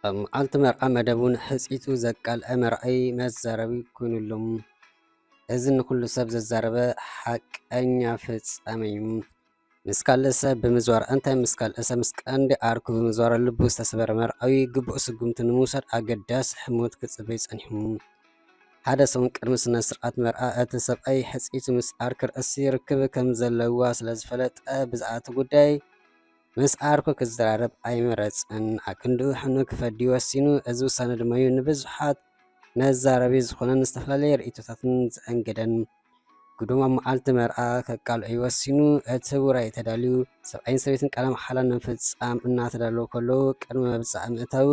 ኣብ መዓልቲ መርዓ መደቡ ንሕጽይቱ ዘቃልዐ መርዓዊ መዛረቢ ኮይኑሎም። እዚ ንኹሉ ሰብ ዘዛረበ ሓቀኛ ፍጻመ እዩ። ምስ ካልእ ሰብ ብምዝዋር እንታይ ምስ ካልእ ሰብ ምስ ቀንዲ ዓርኩ ብምዝዋር ልቡ ዝተሰበረ መርዓዊ ግቡእ ስጉምቲ ንምውሳድ ኣገዳሲ ሕሞት ክጽበይ ጸኒሑ። ሓደ ሰሙን ቅድሚ ስነ ስርዓት መርዓ እቲ ሰብኣይ ሕጽይቱ ምስ ዓርኪ ርእሲ ርክብ ከም ዘለዋ ስለ ዝፈለጠ ብዛዕባ እቲ ጉዳይ ምስ ዓርኩ ክዘራረብ ኣይመረጸን። ኣክንድኡ ሕኑ ክፈዲ ወሲኑ። እዚ ውሳነ ድማ እዩ ንብዙሓት መዛረቢ ዝኾነን ዝተፈላለየ ርእይቶታትን ዘአንገደን። ግዱም ኣብ መዓልቲ መርዓ ከቃልዑ ወሲኑ። እቲ ውራይ ተዳልዩ ሰብኣይን ሰበይትን ቃለ መሓላ ንምፍጻም እናተዳለዉ ከለዉ ቅድሚ መብጽዓ ምእታዉ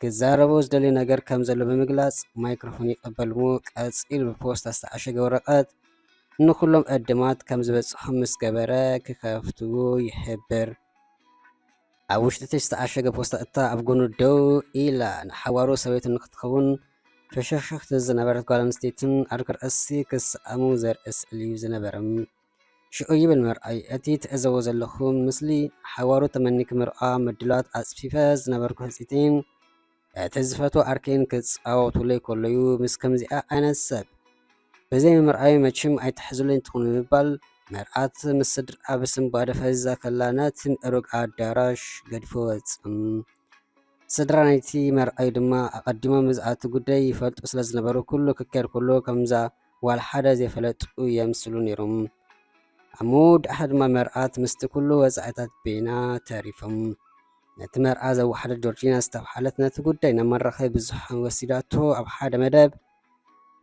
ክዛረቡ ዝደልዩ ነገር ከም ዘሎ ብምግላጽ ማይክሮፎን ይቐበል እሞ ቀጺሉ ብፖስታ ዝተዓሸገ ወረቐት ንኹሎም ዕድማት ከም ዝበጽሖም ምስ ገበረ ክኸፍትዎ ይሕብር። ኣብ ውሽጢ እቲ ዝተዓሸገ ፖስታ እታ ኣብ ጎኑ ደው ኢላ ንሓዋሩ ሰበይቱ ንክትኸውን ፍሽኽሽኽቲ ዝነበረት ጓል ኣንስተይትን ዓርኪ ርእሲ ክሰኣሙ ዘርኢ ስእሊ እዩ ዝነበረ። ሽዑ ይብል መርኣይ፣ እቲ ትዕዘቦ ዘለኹም ምስሊ ሓዋሩ ተመኒኪ ምርቓ ምድላት ኣጽፊፈ ዝነበርኩ ህጽይተይን እቲ ዝፈትዎ ዓርከይን ክጻወቱለይ ከለዩ ምስ ከምዚኣ ዓይነት ሰብ ብዘይ ምምርዓዊ መችም ኣይትሕዝሉኝ ትኹኑ ብምባል መርዓት ምስ ስድርኣ ብስንባደ ፈዚዛ ከላ ነቲ ምእሩግ ኣዳራሽ ገድፎ ወጽም። ስድራ ናይቲ መርዓዊ ድማ ኣቐዲሞም ብዛዕባ እቲ ጉዳይ ይፈልጡ ስለ ዝነበሩ ኩሉ ክካየድ ከሎ ከምዛ ዋላ ሓደ ዘይፈለጡ የምስሉ ነይሮም። ኣብ መወዳእታ ድማ መርዓት ምስቲ ኩሉ ወጻኢታት በይና ተሪፎም። ነቲ መርዓ ዘወሓደት ጆርጂና ዝተብሃለት ነቲ ጉዳይ ናብ መራኸቢ ብዙሓን ወሲዳቶ ኣብ ሓደ መደብ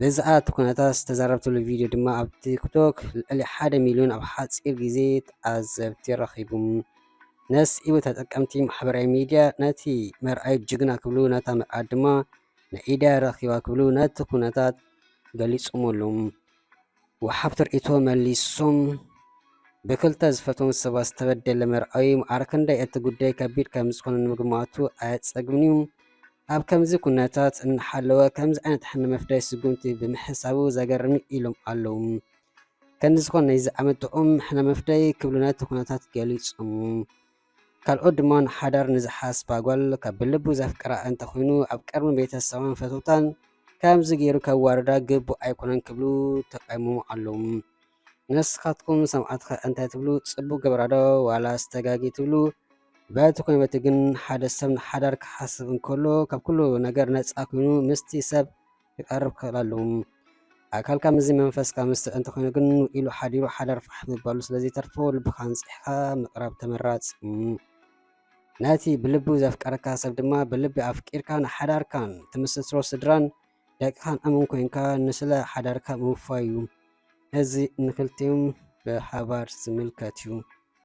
ብዛዕባ እቲ ኩነታት ዝተዛረበትሉ ቪድዮ ድማ ኣብ ቲክቶክ ልዕሊ ሓደ ሚልዮን ኣብ ሓጺር ግዜ ተዓዘብቲ ረኺቡ። ነስዒቡ ተጠቀምቲ ማሕበራዊ ሚድያ ነቲ መርዓዊ ጅግና ክብሉ ነታ መርዓት ድማ ንኢዳ ረኺባ ክብሉ ነቲ ኩነታት ገሊጾም ኣለዉ። ወሃብቲ ርእይቶ መሊሶም ብክልተ ዝፈትዎም ሰባት ዝተበደለ መርዓዊ ማዕረ ክንደይ እቲ ጉዳይ ከቢድ ከም ዝኾነ ንምግማቱ ኣየጸግምን እዩ። ኣብ ከምዚ ኩነታት እናሓለወ ከምዚ ዓይነት ሕነ መፍደይ ስጉምቲ ብምሕሳቡ ዘገርም እዩ ኢሎም ኣለዉ። ከምዚ ዝኾነ ናይዚ ዓመት ጥዑም ሕነ መፍደይ ክብሉ ነቲ ኩነታት ገሊጾም። ካልኦት ድማ ንሓዳር ንዝሓስባ ጓል ካብ ብልቡ ዘፍቅራ እንተኾይኑ ኣብ ቅድሚ ቤተሰባን ፈተውታን ከምዚ ገይሩ ከዋርዳ ግቡእ ኣይኮነን ክብሉ ተቃይሞም ኣለዉ። ንስኻትኩም ሰማዕትኸ እንታይ ትብሉ? ጽቡቅ ገብራ ዶ ዋላስ ተጋጊ ትብሉ? በቲ ኮነ በቲ ግን ሓደ ሰብ ንሓዳር ክሓስብ እንከሎ ካብ ኩሉ ነገር ነጻ ኮይኑ ምስቲ ሰብ ክቀርብ ክኽእል ኣለዎ። ኣካልካ ምስዚ መንፈስካ ምስትዕ እንተኾይኑ ግን ውዒሉ ሓዲሩ ሓዳር ፋሕ ምባሉ ስለ ዘይተርፎ ልብኻ ኣንጺሕካ ምቕራብ ተመራጺ። ነቲ ብልቡ ዘፍቀረካ ሰብ ድማ ብልቢ ኣፍቂርካ ንሓዳርካን ትምስስሮ ስድራን ደቅኻን ኣምን ኮይንካ ንስለ ሓዳርካ ምውፋይ እዩ። እዚ ንክልቲኦም ብሓባር ዝምልከት እዩ።